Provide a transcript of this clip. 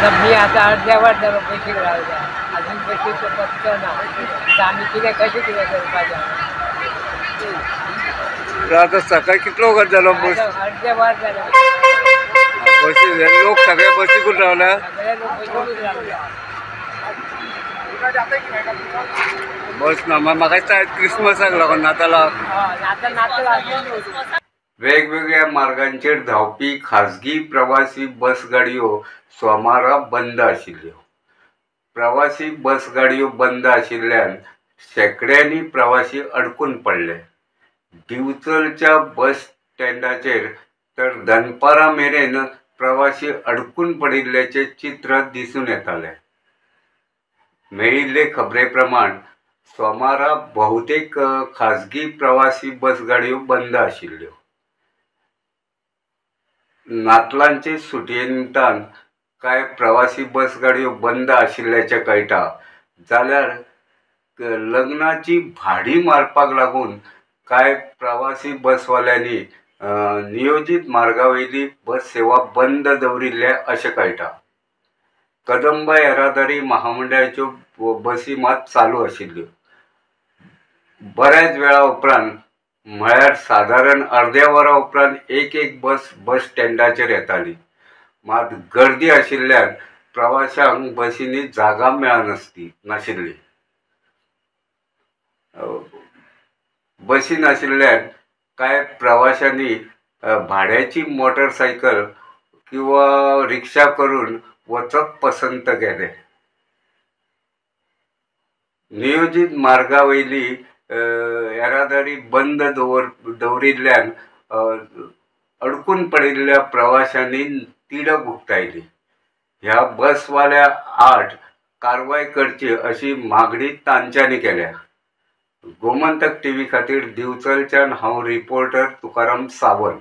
मी आतां अर्द्या वर जालो बशीक रावल्या, अजून बशीचो पत्तो ना. आतां आमी कितें कशें कितें करपाचें? आतां सकाळी कितलो वगत जालो बस? अर्द्या वर जालें. बसी लोक सगळे बसीकूच रावल्या? सगळे लोक बशीकूच रावल्या. बस ना, म्हाका दिसता क्रिसमसाक लागून, नातालाक. हय, आतां नाताल आसून. वेगवेगळ्या मार्गांचेर धांवपी खाजगी प्रवासी बस गाडयो सोमारा बंद आशिल्ल्यो. प्रवासी बस गाडयो बंद आशिल्ल्यान शेंकड्यांनी प्रवासी अडकून पडले. दिवचलच्या बस स्टँडाचेर तर दनपारां मेरेन प्रवासी अडकून पडिल्ल्याचें चित्र दिसून येतालें. मेळिल्ले खबरे प्रमाण सोमारा बहुतेक खाजगी प्रवासी बस गाडयो बंद आशिल्ल्यो. नातलांचे सुटये निमतान कांय प्रवासी बस गाडयो बंद आशिल्ल्याचें कळटा, जाल्यार लग्नाची भाडी मारपाक लागून कांय प्रवासी बसवाल्यांनी नियोजीत मार्गा वयली बस सेवा बंद दवरिल्ले अशें कळटा. कदंबा येरादारी महामंडळाच्यो बसी मात चालू आशिल्ल्यो. बऱ्याच वेळा उपरांत म्हळ्यार सादारण अर्द्या वरा उपरांत एक एक बस बस स्टँडाचेर येताली. मात गर्दी आशिल्ल्यान प्रवाशांक बसींनी जागा मेळनासली नाशिल्ली. बसी नाशिल्ल्यान कांय प्रवाशांनी भाड्याची मोटरसायकल किंवा रिक्षा करून वचप पसंत केलें. नियोजीत मार्गा वयली येरादारी बंद दवरिल्ल्यान अडकून पडिल्ल्या प्रवाशांनी तिडक उक्तायली. ह्या बसवाल्या आड कारवाय करची अशी मागणी तांच्यांनी केल्या. गोमंतक टीव्ही खातीर दिवचलच्यान हांव रिपोर्टर तुकाराम सावंत.